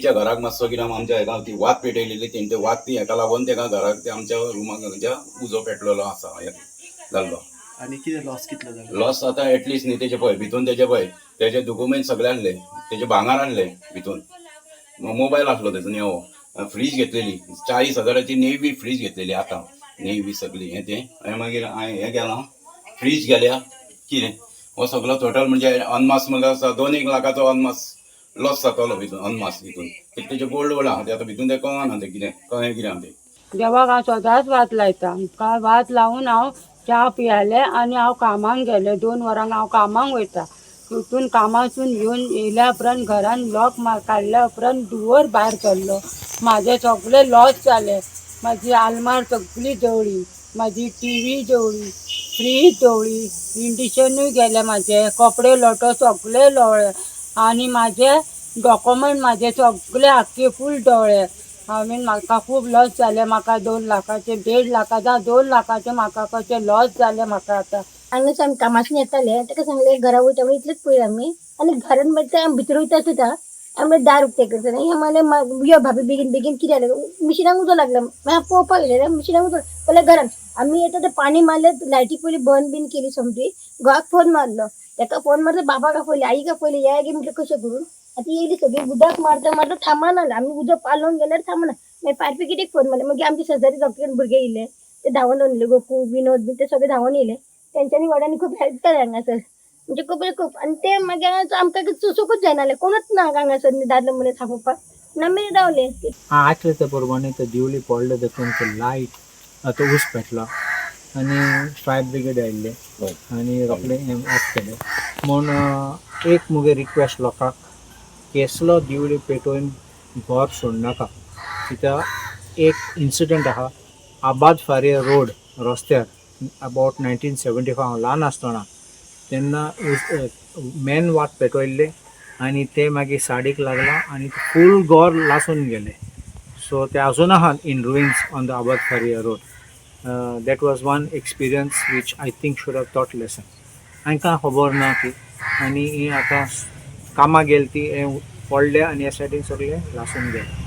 सायडीच्या घराक मातसो कितें आमच्या हेका ती वात पेटयलेली, तेणी ते वात ती हेका लागून तेका घराक ते आमच्या रुमाक उजो पेटलेलो आसा, हे जाल्लो. आनी कितें लॉस कितलो जालो? लॉस आतां एटलिस्ट न्ही, तेजे पळय भितून, तेजे पळय तेजे डॉक्युमेंट सगळे आहले, तेजे भांगर आहले भितून, मोबायल आसलो तेजो नेवो, फ्रीज घेतलेली 40,000ची नेवी फ्रीज घेतलेली, आतां नेवी सगळी हें तें. आनी मागीर हांवें हें गेलां, फ्रीज गेल्या, कितें हो सगळो टोटल म्हणजे अनमास म्हणल्यार 2 एक लाखाचो अनमास लॉस जातलो भितून, अनमास भितून. तेजे गोल्ड गोल्ड आहा ते आतां भितून, तें कळना तें कितें कळ्ळें कितें आहा तें. देवाक हांव सदांच वात लायता. काय वात लावन हांव च्या पियालें आनी हांव कामाक गेलें. 2 वरांक हांव कामाक वयता. तितून कामासून येवन येयल्या उपरांत घरान लॉक काडल्या उपरांत धुंवर भायर सरलो. म्हाजे सगळे लॉस जाले. म्हाजी आलमार सगळी जळ्ळी, म्हाजी टिवी जळ्ळी, फ्रीज जळ्ळी, इंडिशनूय गेले, म्हाजे कपडे लोटो सगळे लोळ्ळे आनी म्हाजे डॉक्युमेंट म्हाजे सगळे आख्खे फूल डवळे. हांवें म्हाका खूब लॉस जालें. म्हाका 2 लाखाचे, 1.5 लाखाचे, 2 लाखाचे म्हाका कशें लॉस जालें म्हाका आतां. हांगाच आमी कामासून येताले, ताका सांगलें घरा वयता म्हणून, इतलेंच पळयलें आमी आनी घरान मागीर आमी भितर वयता सुद्दां आमी दार उक्तें करतना हे म्हणलें, यो भाभी, बेगीन बेगीन, कितें जालें? मिशिनाक उजो लागला. मागीर पळोवपाक गेलें, मिशिनाक उजो जाल्यार घरान आमी येता ते पाणी मारलें, लायटी पयली बंद बीन केली सोमती. घोवाक फोन मारलो, ताका फोन मारता, बाबाक आपयले, आईक आपयले, या गे म्हटलें कशें करून. आतां येयली सगळी, उदक मारता मारता थांबना, आमी उदक पालोवंक गेल्यार थांबना. मागीर फायर ब्रिगेडीक फोन मारले. मागीर आमचे शेजारी डॉक्टर भुरगे येयले, ते धांवन येयले, गोकू, विनोद बीन ते सगळे धांवन येयले. तेंच्यांनी व्हडांनी खूब हेल्प केलें हांगासर, म्हणजे खूब म्हणजे खूब. आनी ते मागीर आमकां चुकूच जायना जालें, कोणूच ना हांगासर दादलो मनीस आपोवपाक आमी रावले. आठले ते प्रमाणे ते दिवली पडले देखून ते लायट तो ऊस पेटलो आनी फायर ब्रिगेड आयिल्ले आनी रोखडे हें ऑफ केलें. म्हूण एक मुगे रिक्वेस्ट लोकांक, केसलो दिवली पेटोवन घर सोडनाका, कित्याक एक इन्सिडंट आहा आबाद फारिया रोड रस्त्यार, अबावट 1975, हांव ल्हान आसतना तेन्ना मेन वात पेटयल्ले आनी ते मागीर साडीक लागला आनी फूल घर लासून गेले. सो ते अजून आहा in ruins on the Abad Faria Road. That was one experience which I think should have taught lesson. हांकां खबर ना की आनी ही आतां कामाक गेली ती हें पडलें आनी ह्या सायडीन सगळें लासून गेलें.